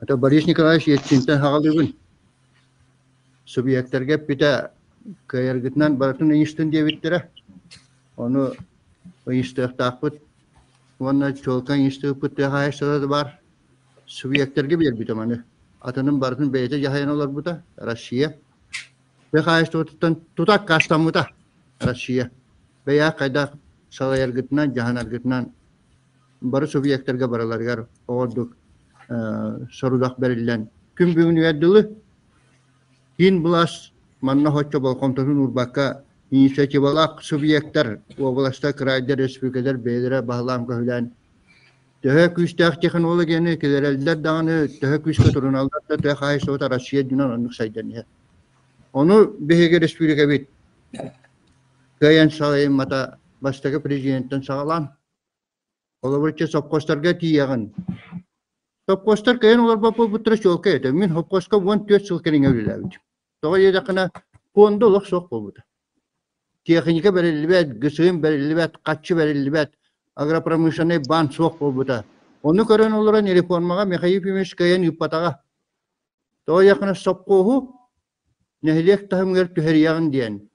Это Борис Николаевич Ельцинтэн хаҕалыыбын. Субъектарга эппитэ кыайаргытынан барытын ыйыстын диэбиттэрэ. Ону ыйыстыахтаахпыт уонна чуолкай ыйыстыахпыт тыа хаһаайыстыбата да баар. Субъектарга биэрбитэ маны. Атынын барытын бэйэтэ дьаһайан олорбута Россия. Тыа хаһаайыстыбатыттан тута аккаастаммыта Россия. Бэйэҕэ хайдах салайаргытынан, дьаһанаргытынан бары субъектарга барыларыгар оҕордук сорудах бэриллэн күн бүгүнүгэр дылы киин былаас манна соччо болҕомтотун уурбакка инициативалаах субъектар, уобаластар, кыраайдар, республикалар бэйэлэрэ баһылаан-көһүлээн төһө күүстээх технологияны киллэрэллэр даҕаны, төһө күүскэ туруналлар да тыа хаһаайыстыбата Россия үрдүнэн оннук сайдан иһэр. Ону биһиги республикабыт кыайан салайыммата бастакы президенттэн саҕалаан Холобур, чэ, сопхуостарга тиийэҕин. Сопхуостар кыайан олорбот буолбуттара чуолкай этэ. Мин сопхуоска 14 сыл кэриҥэ үлэлээбитим. Тоҕо диэтэххинэ, пуонда олох суох буолбута. Техника бэриллибэт, ГСМ бэриллибэт, хаччы бэриллибэт, агропромышленнай баан суох буолбута. Ону көрөн олорон реформаҕа Михаил Ефимович кыайан ыыппатаҕа. Тоҕо диэтэххинэ, сопхуоһу нэһилиэк таһымыгар түһэриэҕин диэн,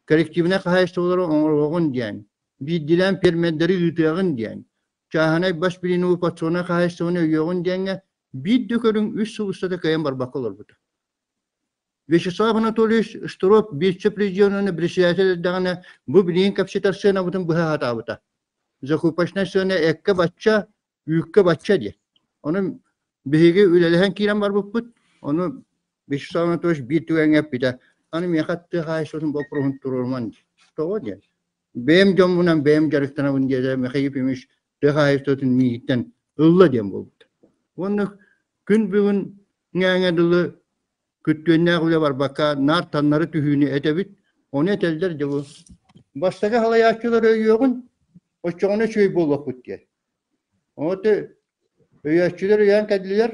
коллективнай хаһаайыстыбалары оҥоруоҕун диэн, биирдиилээн пиэрмэрдэри ыытыаҕын диэн, чааһынай бас билиини оккупационнай хаһаайыстыбаны өйүөҕүн диэҥҥэ биир да көрүҥ үс сыл устата кыайан барбакка олорбута. Вячеслав Анатольевич Штыров вице-президент уонна председатель эрдэҕинэ бу билигин кэпсэтэр сыанабытын быһа сатаабыта. Закупочнай сыана эккэ бачча, үүккэ бачча диэн. Ону биһиги үлэлэһэн киирэн барбыппыт. Ону Вячеслав Анатольевич биир түгэҥҥэ эппитэ, аны миэхэ тыа хаһаайыстыбатын боппуруоһун туруоруман диэн. Тоҕо диэн? Бэйэм дьоммунан бэйэм дьарыктанабын диэтэ Михаил Ефимович тыа хаһаайыстыбатын миигиттэн ылла диэн буолбута. Уонна күн бүгүн ҥээҥэ дылы күттүөннээх үлэ барбакка наар таннары түһүүнү этэбит. Ону этэллэр дьэ бу бастакы салайааччылар өйүөҕүн, оччоҕуна үчүгэй буолуохпут диэн. Ону өйөөччүлэр өйөөн кэллилэр.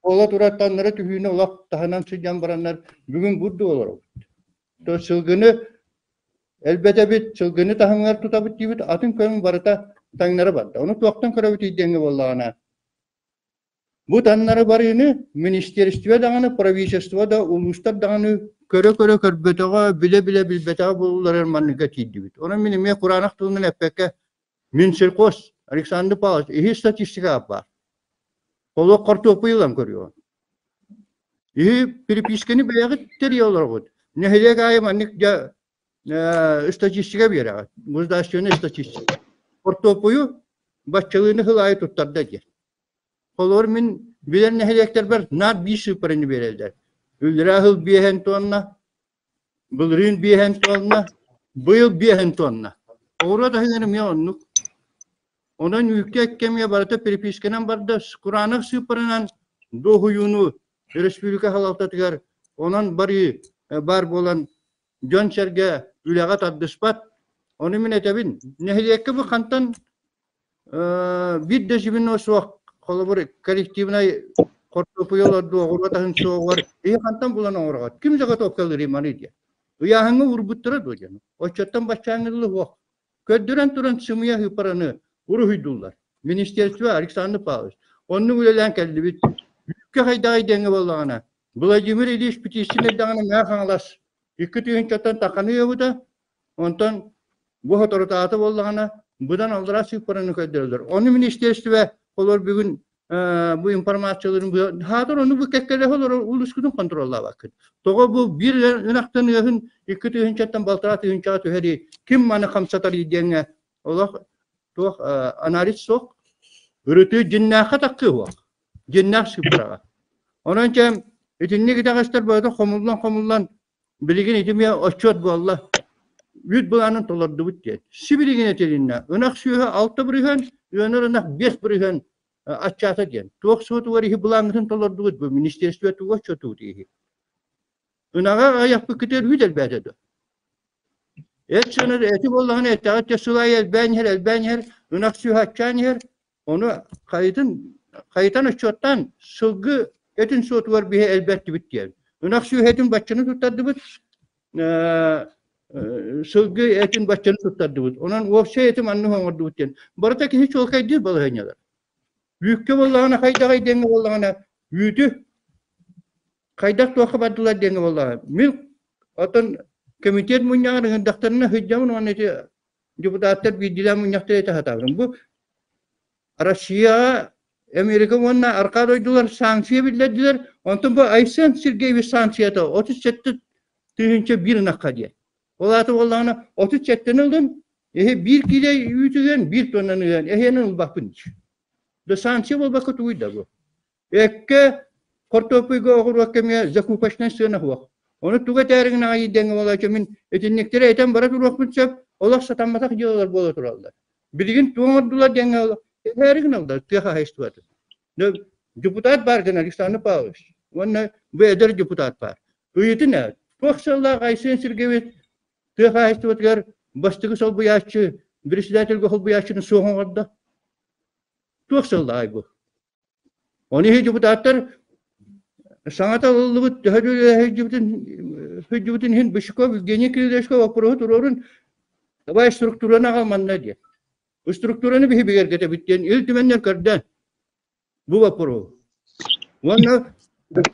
Буола турар таннары түһүүнү олох таһынан сылдьан бараннар бүгүн бурдук олоробут. То сылгыны элбэтэбит, сылгыны таһымыгар тутабыт диибит, атын көрүҥ барыта таҥнары барда. Ону туохтан көрөбүт диэҥҥэ буоллаҕына, бу таннары барыыны министерство даҕаны, правительство да, улуустар даҕаны көрө-көрө көрбөтөҕө, билэ-билэ билбэтэҕэ буоллар манныгга тиийдибит. Онон мин эмиэ кураанах тылынан эппэккэ, Минсельхоз Александр Павлович иһи статистика баар. Олох хортуоппуй ылан көрүөҕүн. Иһи переписканы бэйэҕит тэрийэ олороҕут. Нэһилиэк аайы маннык дьэ статистика биэрэҕит. Государственная статистика. Хортуоппуйу баччалыыны сыл аайы туттарда диэн. Холобур, мин билэр нэһилиэктэрбэр наар биир сыыппараны биэрэллэр. Үллэрээ сыл биэһэн тонна, Былырыын биэһэн туонна, быйыл биэһэн туонна. Оҕуруот аһыгар эмиэ оннук. Онон үүккэ кэмҥэ барыта переписканан барда, кураанах сыыппаранан дуоһуйууну республика салалтатыгар онон барыы баар буолан дьон-сэргэ үлэҕэ тардыспат. Ону мин этэбин, нэһилиэккэ бу хантан Биир да звено суох, холобур, коллективнай хортуоппуйу олордуу, оҕуруот аһын суоҕар ийэ хантан булан оҥороҕут? Ким заготовкалыырый маны диэн. Ыйааһыҥҥа уурбуттара дуо диэн. Оччоттон баччааҥҥы дылы суох. Көрдөрөн туран сымыйа ыыппараны уруһуйдууллар. Министерство Александр Павлович. Оннук үлэлээн кэллибит. Үүккэ хайдаҕай диэҥҥэ буоллаҕына, Владимир Ильич Птицын эрдэҕинэ Мэҥэ Хаҥалас икки тыһыынчаттан тахханы ыабыта, Онтон бу соторутааҕыта буоллаҕына, быдан аллараа сыыппараны көрдөрөллөр. Ону министиэристибэ олор бүгүн бу информацияларын хаатыр ону бу кэккэлэһэ олорор улуускутун контроллаабаккыт. Тоҕо бу биир ынахтан ыаһын икки тыһыынчаттан балтараа тыһыынчаҕа түһэрий, ким маны хамсатарый диэҥҥэ олох туох анализ суох. Ырытыы дьиннээххэ тахсыы суох. Дьиннээх сыыппараҕа. Онон чэ итинник итэҕэстэр барыта хомуллан-хомуллан Билигин ити эмиэ отчуот буолла. Үүт былаанын толордубут диэн. Сибилигин этилиннэ. Ынах сүөһү 6%, ыанар ынах 5% аччаата диэн. Туох суотугар иһи былааҥҥытын толордугут бу министерство тугу отчуотугут иһи. Ынаҕа аҕыйахпыккытыгар үүт элбээтэ дуо? Эт сыаната эти буоллаҕына эттэҕит сыл аайы элбээн иһэр, элбээн иһэр, ынах сүөһү аччаан иһэр, Ону хайытын хайытан отчуоттаан сылгы этин суотугар биһи элбэттибит диэн. Ынах сүөһү этин баччаны туттардыбыт, сылгы этин баччаны туттардыбыт. Онон уопсай эти маннык оҥордубут диэн. Барыта киһи чуолкайдыыр балаһыанньалар. Үүккэ буоллаҕына хайдаҕай диэҥҥэ буоллаҕына Үүтү хайдах туохха бардылар диэҥҥэ буоллаҕа. Мин оттон кэмитиэт мунньаҕар ыҥырдахтарына сылдьабын уонна ити депутаттар биирдиилээн мунньахтары этэ сатаабытым. Бу Россияҕа Америка уонна арҕаа дойдулар санкция биллэрдилэр. Онтон бу Айсен Сергеевич санкцията 37 001 ынахха диэн. Ол аата буоллаҕына 37-ни ылын, эһи биир киилэ үүтүгэн биир тоннаны ыан, эһиэнин ылбаппын дии. Да санкция буолбакка тугуй да бу. Эккэ хортуоппуйга оҕуруокка эмиэ закупочнай сыана суох. Ону тугу этээригин аҕай дэҥҥэ буолааччы мин итинниктэри этэн бара туруохпун сөп, олох сатамматах дьыалалар буола тураллар. Билигин тугу оҥордулар диэҥҥэ этээригин ыллар тыа хаһаайыстыбатын. Депутат баар гына Александр Павлович уонна бу эдэр депутат баар. Ыйытын ээ, туох сыаллаах Айсен Сергеевич тыа хаһаайыстыбатыгар бастакы солбуйааччы, председательгэ солбуйааччыны суох оҥордо? Туох сыаллаах бу? Ону иһи депутаттар саҥа талыллыбыт төһө сылдьыбытын иһин Бычков Евгений Кирилловичка боппуруоһу туруорун давай структураны аҕал манна диэн. Структураны биһи бигэргэтэбит диэн Ил Түмэннэр көрдөөн бу боппуруоһу. Уонна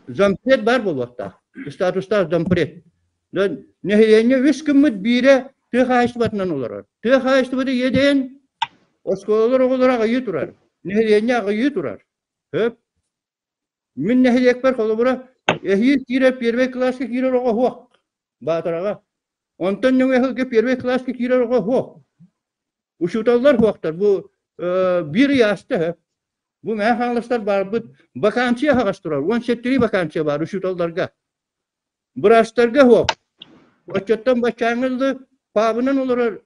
зампред баар буолуохтаах. Статустаах зампред. Нэһилиэнньэ үс гыммыт биирэ тыа хаһаайыстыбатынан олорор. Тыа хаһаайыстыбата иэдэйэн оскуолалар оҕолоро аҕыйыы турар. Нэһилиэнньэ аҕыйыы турар. Хөп. Мин нэһилиэкпэр холобура эһиил киирэр первый класска киирэр оҕо суох. Баатараҕа. Онтон нөҥүө сылга первый класска киирэр оҕо суох. Учууталлар суохтар. Бу биир ый ааста үһү. Бу Мэҥэ Хаҥаластар баарбыт вакансия аһаҕас турар. 17 вакансия баар учууталларга. Быраастарга суох. Оччоттон баччааҥҥа дылы паабынан олорор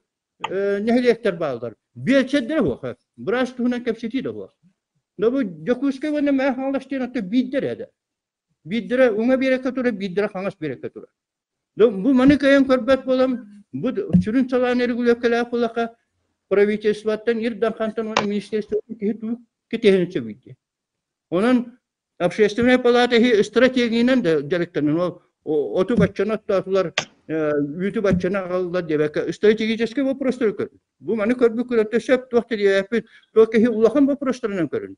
нэһилиэктэр бааллар. Биэлсэрдэрэ суох. Быраас туһунан кэпсэтии да суох. Но бу Дьокуускай уонна Мэҥэ Хаҥалас диэн оттон биирдэрэ эрэ. Биирдэрэ уҥа биэрэккэ турар, биирдэрэ хаҥас биэрэккэ турар. Бу маны кыайан көрбөт буолан, бу сүрүн салааны регулировкалаах буоллахха, правительствоттан, Ил Дархантан уонна министерствоттан киһи тугу кэтэһэн сөбүй Онон общественная палата иһи стратегиянан да дьарыктанан ол оту баччаны оттоотулар, үүтү баччаны аҕаллар диэбэккэ стратегический вопростары көрүн. Бу маны көрбүт көрөттө сөп туох диэбэппит, туох киһи улахан вопростарынан көрүн.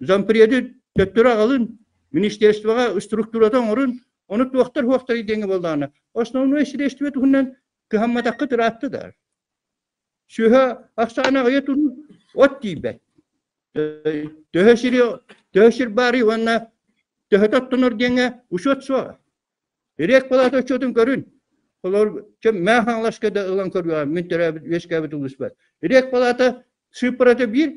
Зампреды төттөрү аҕалын, министерствоҕа структурата оҥорун, ону туохтар хуохтар диэҥҥэ буоллаҕына, основной средство туһунан кыһамматаххыт ыраатта да. Сүөһэ ахсаана аҕыйа туруу, от тиийбэт. Төһө сири, төһө сир баарый уонна төһөтө оттонор диэҥҥэ учуот суоҕа. Рек палата отчуотун көрүн. Холобур, Мэҥэ Хаҥаласка да ылан көрүөҕүм, мин төрөөбүт, үөскээбит улууспар. Рек палата сыыппарата биир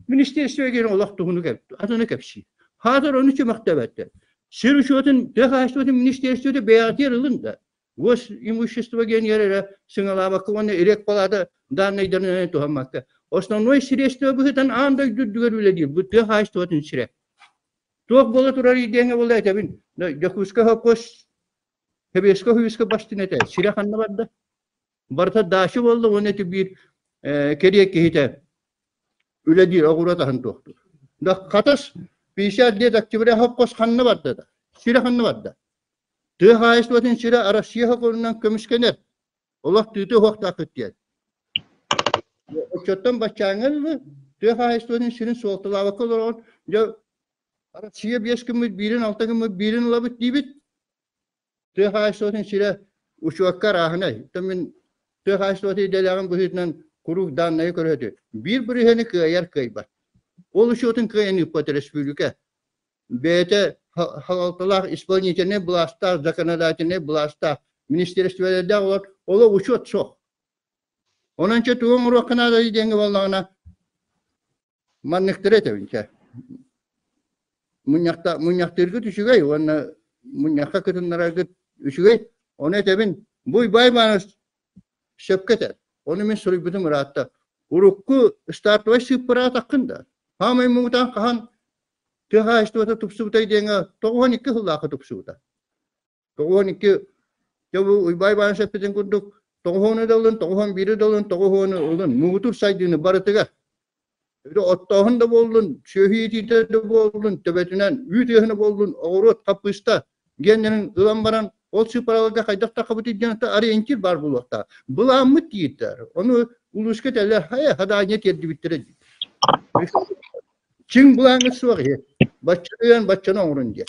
министерство киирэн олох туһуну атыны кэпсиир. Хаатар ону чөмөхтөөбөттөр. Сир учуотун, тыа хаһаайыстыбатын министерствота бэйэҕитигэр ылын да, госимущество диэн эрэ сыҥалаабакка уонна рек палата данныйдарынан туһаммакка. Основной средство быһыытынан аан дойду үрдүгэр үлэлиир бу тыа хаһаайыстыбатын сирэ. Туох буола турар диэҥҥэ буола этэбин. Дьокуускай холкуос Сэбиэскэй Союзка бастын этэ. Сирэ ханна барда? Барыта дача буолла уонна ити биир кэриэ киһитэ үлэлиир оҕуруот аһын туохтуур. Да Хатас 50 лет октября холкуос ханна барда да? Сирэ ханна барда? Тыа хаһаайыстыбатын сирэ Россия сокуонунан көмүскэнэр. Олох тыыты уһуохтааххыт диэн. Оччоттон баччааҥҥа дылы тыа хаһаайыстыбатын сирин суолталаабакка олороҕут. Дьэ, Россия биэс гыммыт биирин, алта гыммыт биирин ылабыт диибит. Тыа хаһаайыстыбатын сирэ учуокка арааһынай. Оттон мин тыа хаһаайыстыбатын идэлээҕин быһыытынан куруук дааннайы көрө Биир бырыһыаны кыайар кыайбат. Ол учуотун кыайан ыыппат республика. Бэйэтэ салалталаах исполнительнай былаастаах, законодательнай былаастаах, министиэристибэлэрдээх олор, олох учуот суох. Онон чэ тугу оҥоруохха наада диэҥҥэ буоллаҕына, манныктары этэбин чэ. Мунньахта, мунньахтыыргыт үчүгэй уонна мунньахха кытыннараргыт үчүгэй. Ону этэбин, бу Уйбаан Иванович сөпкө этэр. Ону мин суруйбутум ыраатта. Урукку стартовай сыыппараатаххын да, хаамай муҥутаан хаһан Тыа хаһаайыстыбата тупсубутай диэҥҥэ 92 сыллаахха тупсубута. 92 дьэ бу Уйбаан Иванович эппитин курдук тоҕуһуону да ылын, 91-и да ылын, тоҕуһуону ылын, муҥутуур сайдыыны барытыгар. Оттооһун да буоллун, сүөһү иитиитэ да буоллун, төбөтүнэн үүт ыаһына буоллун, оҕуруот, хаппыыста гиэннэрин ылан баран ол сыыппараларга хайдах таххабытый диэн ориентир баар буолуохтаах. Былааммыт тиийдэр. Ону улууска этэллэр, хайа, хадааня тиэрдибиттэрэ дии. Чиҥ былааҥҥыт суох иһи. Баччаны ыан баччаны оҥорун диэн.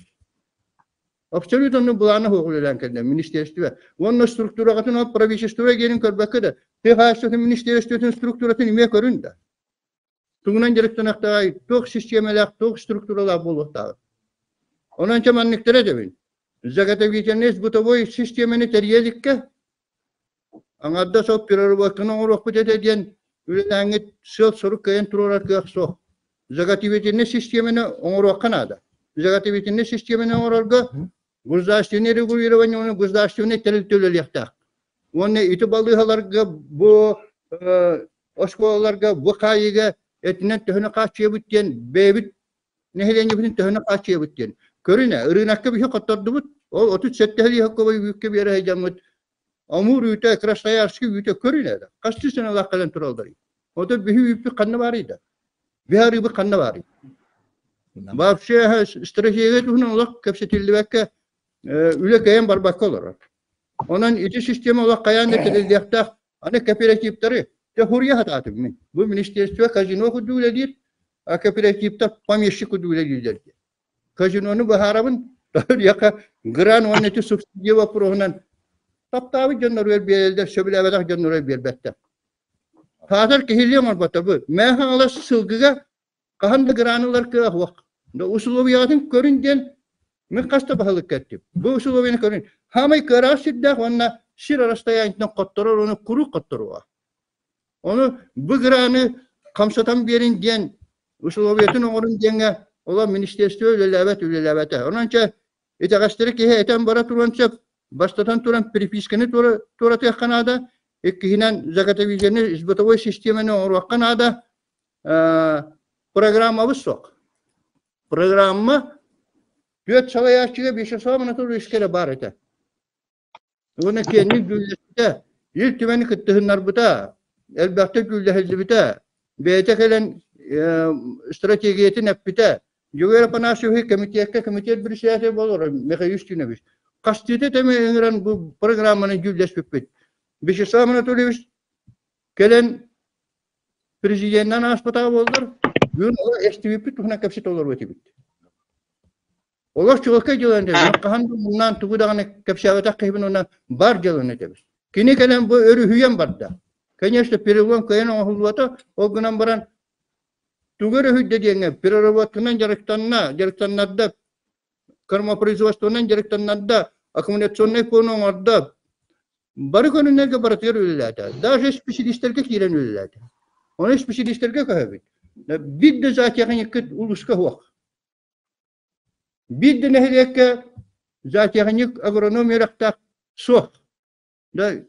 Абсолютно оннук былаана суох үлэлээн кэллэ министерство. Уонна структураҕытын ол правительство диэнин көрбөккө да, тыа хаһаайыстыбатын министерствотын структуратын эмиэ көрүн да. Тугунан дьарыктаныахтааҕый, туох систиэмэлээх, туох структуралаах буолуохтааҕый? Онон чэ манныктары этэбин. Заготовительный бытовой систиэмэни тэрийэ иликкэ, аҥардас ол переработканы оҥоруохпут этэ диэн үлэлээҥҥит сыал-сорук кыайан туруорар кыах суох. Заготовительнай систиэмэни оҥоруохха наада. Заготовительнай систиэмэни оҥорорго государственное регулирование уонна государственнай тэрилтэ үлэлиэхтээх. Уонна ити балыыһаларга бу оскуолаларга бу хаайыыга этинэн төһөнү хааччыйабыт диэн бэйэбит нэһилиэнньэбитин төһөнү хааччыйабыт диэн. Көрүнэ, ырыынакка биһи хоттордубут, ол 37 лиһокковай үүккэ биэрэ сылдьаммыт Амур үүтэ, Красноярский үүтэ көрүнэ да. Хастыы сыаналаах кэлэн туралларый? Ото биһи үүппүт ханна баарый да? Биһи арыыбыт ханна баарый? Вообще стратегия туһунан олох кэпсэтиллибэккэ үлэ кэйэн барбакка олорор. Онон ити система олох хайаан да тэриллиэхтээх. Аны кооперативтары дьэ хуруйа сатаатым мин. Бу министерство казино курдук үлэлиир, а кооперативтар помещик курдук үлэлииллэр диэн. Казинону быһаарабын, яка гран уонна ити субсидия вопроһунан таптаабыт дьонноругар биэрэллэр, сөбүлээбэтэх дьонноругар биэрбэттэр. Саатар киһилии оҥорботтор бу. Мээ Хаҥалас сылгыга хаһан да гран ылар кыах суох. Да усулуобуйаҕытын көрүн диэн мин хас да баһылыкка эттим. Бу усулуобуйаны көрүн. Хаамай кыараҕас сирдээх уонна сир расстояниетынан хотторор уонна куруук хотторуоҕа. Ону бу граны хамсатан биэрин диэн усулуобуйатын оҥорун диэҥҥэ олор министерство үлэлээбэт үлэлээбэтэ. Онон чэ итэҕэстэри киһи этэн бара туруон сөп. Бастатан туран переписканы туоратыахха наада. Иккиһинэн заготовительный сбытовой системаны оҥоруохха наада. Программабыт суох. Программа түөрт салайааччыга Вячеслав Анатольевичка эрэ баар этэ. Уонна киэҥник дьүүллэспитэ, Ил Түмэни кыттыһыннарбыта, элбэхтик дьүүллэһиллибитэ, бэйэтэ кэлэн стратегиятын эппитэ. Дьөгүөр Афанасьевич кэмитиэккэ кэмитиэт председатель буолар Михаил Устинович. Хастыыта тэми ыҥыран бу программаны дьүүллэспиппит. Вячеслав Анатольевич кэлэн президенинэн ааспатаҕа буоллар, бүгүн ол эстибиппит туһунан кэпсэтэ олоруо этибит. Олох чуолкай дьыаланы этэбин. Хаһан да муннаан тугу даҕаны кэпсээбэтэх киһибин уонна бар дьыаланы этэбин. Кини кэлэн бу өрүһүйэн барда. Конечно, перелом кыайан оҥоһуллубата, ол гынан баран тугу өрүһүйдэ диэҥҥэ переработканан дьарыктанна, дьарыктаннарда, кормопроизводствонан дьарыктаннарда, аккумуляционнай пуон оҥордо. Бары көрүҥнэргэ барытыгар үлэлээтэ. Даже специалистэргэ киирэн үлэлээтэ. Ону специалистэргэ көһөбүт. Биир да зоотехниккыт улууска суох. Биир да нэһилиэккэ зоотехник, агроном үөрэхтээх суох. Да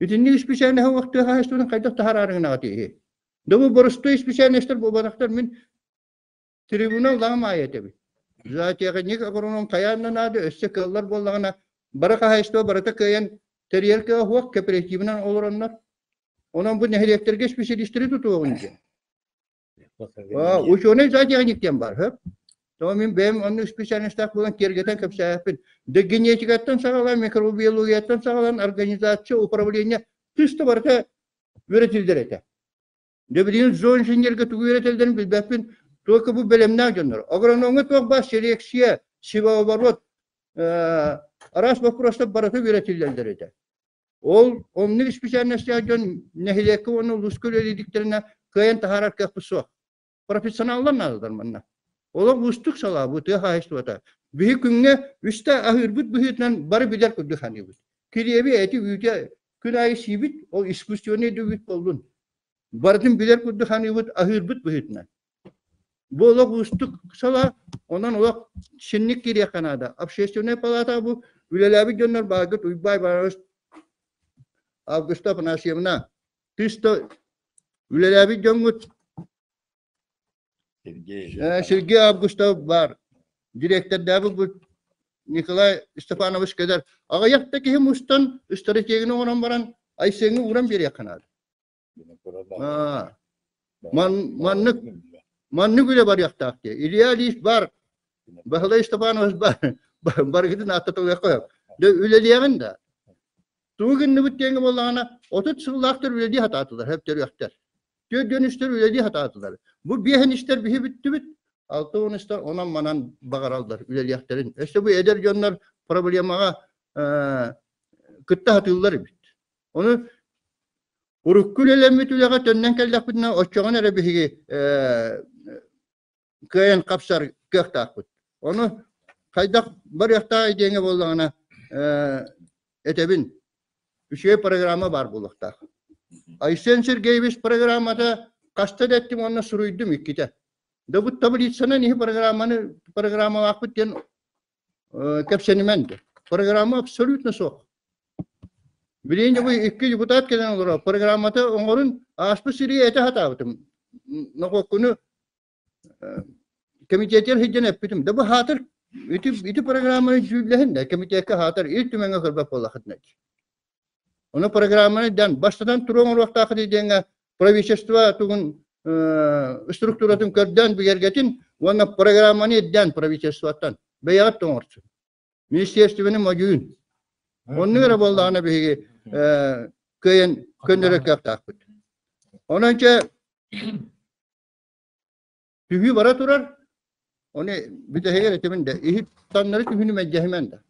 итинник исписээлинэһи уох тыа хаһаайыстыбатын хайдах таһаараарыҥ тииһи. Да бу боростуой исписээлинэстэр буолбатахтар мин трибунал лаам аайы этэбин. Зоотехник, агроном хайаан да наада, өссө кыаллар буоллаҕына бары хаһаайыстыба барыта кыайан тэрийэр кыаҕа суох, кооперативынан олороннор. Онон бу нэһилиэктэргэ специалистэри тутуоҕун диэн. Ученый зоотехник диэн баар, сөп. То мин бэйэм оннук специальностаах буолан киэргэтэн кэпсээппин. Да генетикаттан саҕалаан, микробиологияттан саҕалаан, организация, управление тыс да барыта үөрэтиллэр этэ. Дьэ билигин зооинженергэ тугу үөрэтэллэрин билбэппин, только бу бэлэмнээх дьоннор. Агрономҥа туох баар селекция, севооборот, араас боппуруостар барыта үөрэтиллэллэр этэ. Ол оннук специальностаах дьон нэһилиэккэ уонна улууска үлэлиирдиктэринэ кыайан таһаарар кыахпыт суох. Профессионаллар наадалар манна. Олох уустук салаа бу тыа хаһаайыстыбата. Биһи күҥҥэ үстэ аһыырбыт быһыытынан бары билэр курдук саныыбыт. Килиэби, эти, үүтэ күн аайы сиибит, ол искусственный да үүт буоллун. Барытын билэр курдук саныыбыт, аһыырбыт быһыытынан. Бу олох уустук салаа, онон олох синник киириэххэ наада. Общественная палата бу үлэлээбит дьоннор бааргыт Уйбай Барабыс Августа Афанасьевна тыста үлэлээбит дьоҥҥут Сергей Августов баар директордаабыт бу Николай Степанович кэлэр. Аҕыйах да киһи мустан стратегияны оҥорон баран Айсеҥҥа ууран биэриэххэ наада. Маннык маннык үлэ барыахтаах дии. Илья Ильич бар, Баһылай Степанович бар, барыгытын ааттатылыахха сөп. Дьэ үлэлиэҕин да. Тугу гынныбыт диэҥҥэ буоллаҕына, 30 сыллаахтар үлэлии сатаатылар, сөптөрүөхтэр. Түөрт үстэр үлэлии сатаатылар. Бу биэһин истэр биһи бүттүбүт. Алта уонустар онон-манан баҕараллар үлэлиэхтэрин. Өссө бу эдэр дьоннор проблемаҕа кытта сатыыллар эбит. Ону урукку үлэлэммит үлэҕэ төннөн кэллэхпитинэ, оччоҕуна эрэ биһиги кыайан хапсар кыахтаахпыт. Ону хайдах барыахтаах диэҥэ буоллаҕына, этэбин, үчүгэй программа баар буолуохтаах. Айсен Сергеевич программата хаста да эттим уонна суруйдум иккитэ. Да бу таблицанан иһи программаны программалаахпыт диэн кэпсэнимэн де. Программа абсолютно суох. Билигин бу икки депутат кэлэн олорор. Программата оҥорун ааспыт сирии этэ сатаабытым. Нохуоккуну Комитетигэр сылдьан эппитим, да бу хаатыр ити, ити программаны дьүүллэһин да комитекка хаатар Ил Түмэҥҥэ көрбөт буоллахытына Ону программаны дан бастатан туруон оҥоруохтааххыт диэҥҥэ правительство тугун структуратын көрдөөн бигэргэтин уонна программаны ирдээн правительствоттан бэйэҕит да оҥорсун. Министерствоны модьуйун. Оннук эрэ буоллаҕына биһиги кыайан көннөрөр кыахтаахпыт. Онон чэ Түһүү бара турар, ону бүтэһигэр этибин да, иһит таннары түһүүнү мэлдьэһимэн да.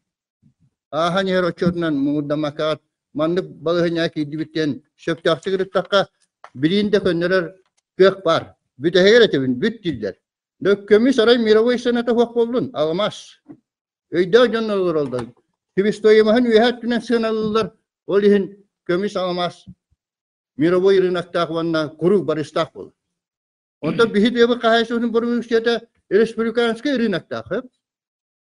Ааһан иһэр отчуотунан муҥурдаммаккаҕыт маннык балаһыанньаҕа киирдибит диэн сөптөөхтүк ырыттахха, билиин да көннөрөр кыах баар. Бүтэһигэр этибин, бүт дииллэр. Да көмүс арай мировой сыаната суох буоллун, алмаас. Өйдөөх дьон олороллор. Себестоимоһын үөһэ өттүнэн сыаналыыллар, ол иһин көмүс алмаас мировой рыноктаах уонна куруук барыстаах буолар. Онтон биһи тыабыт хаһаайыстыбатын бородууксуйата республиканскай рыноктаах.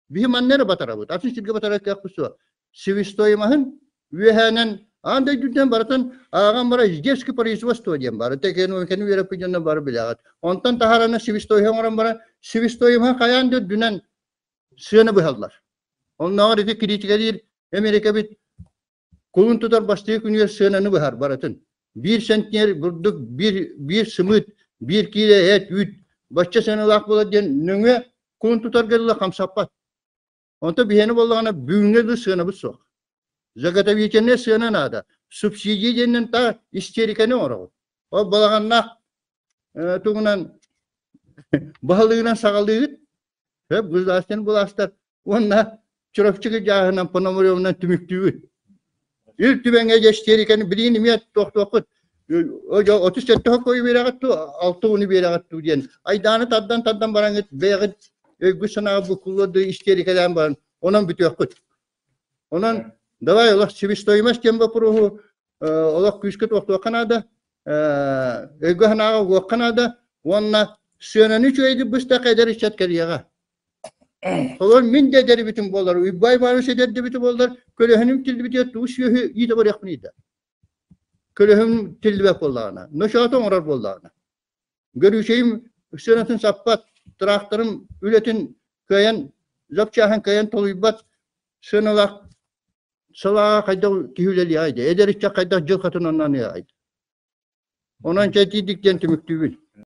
Биһи манна эрэ батарабыт, атын сиргэ батарар кыахпыт суох. Себестоимоһын үөһээнэн аан дойдутунан барытын ааҕан бара издержки производства диэн баар. Экономиканы үөрэппит дьонно бары билэҕит. Онтон таһаараны себестоимоһы оҥорон баран себестоимоһы хайаан да үрдүнэн сыана быһаллар. Оннооҕор ити критикэлиир Америкабыт Кулун тутар бастакы күнүгэр сыананы быһар барытын. Биир сентнер бурдук, биир, биир сымыыт, биир киилэ эт, үүт бачча сыаналаах буолар диэн нөҥүө кулун тутарга дылы хамсаппат. Онтон биһиэнэ буоллаҕына бүгүҥҥэ дылы сыанабыт суох. Заготовительная сыана наада. Субсидия диэннэн та истериканы оҥороҕут. Ол балаҕаннаах тугунан баһылыгынан саҕалыыгыт. Сөп государственный былаастар уонна Чурапчыга дьааһынан Пономаревынан түмүктүүбүт. Ил Түмэҥҥэ дьэ истериканы билигин эмиэ тохтуоххут. 37 хоккойу биэрэҕит дуу, алта уону биэрэҕит дуу диэн айдааны тардан-тардан бараҥҥыт бэйэҕит өйгүт санааҕа буккуллуо дуу истерикалаан баран онон бүтүөххүт. Онон давай олох себестоимость диэн боппуруоһу олох күүскэ тохтуохха наада, өйгө санааҕа угуохха наада уонна сыананы үчүгэйдик быстах эдэр ыччат кэлиэҕэ. Холор мин да эдэрбитим буолар, Уйбай Иванович эдэрдибитэ буоллар, көлөһүнүм тиллибитигэр тугу сүөһү иитэ барыахпын ыйда. Көлөһүм тиллибэт буоллаҕына, ночоото оҥорор буоллаҕына. Көрүүчэйим сыанатын саппат, тыраахтарым үлэтин кыайан, запчааһын кыайан толуйбат сыаналаах салааҕа хайдах киһи үлэлиэҕэй да, эдэр ыччат хайдах дьылҕатын онно аныаҕай да. Онон чэтиидик диэн түмүктүүбүн.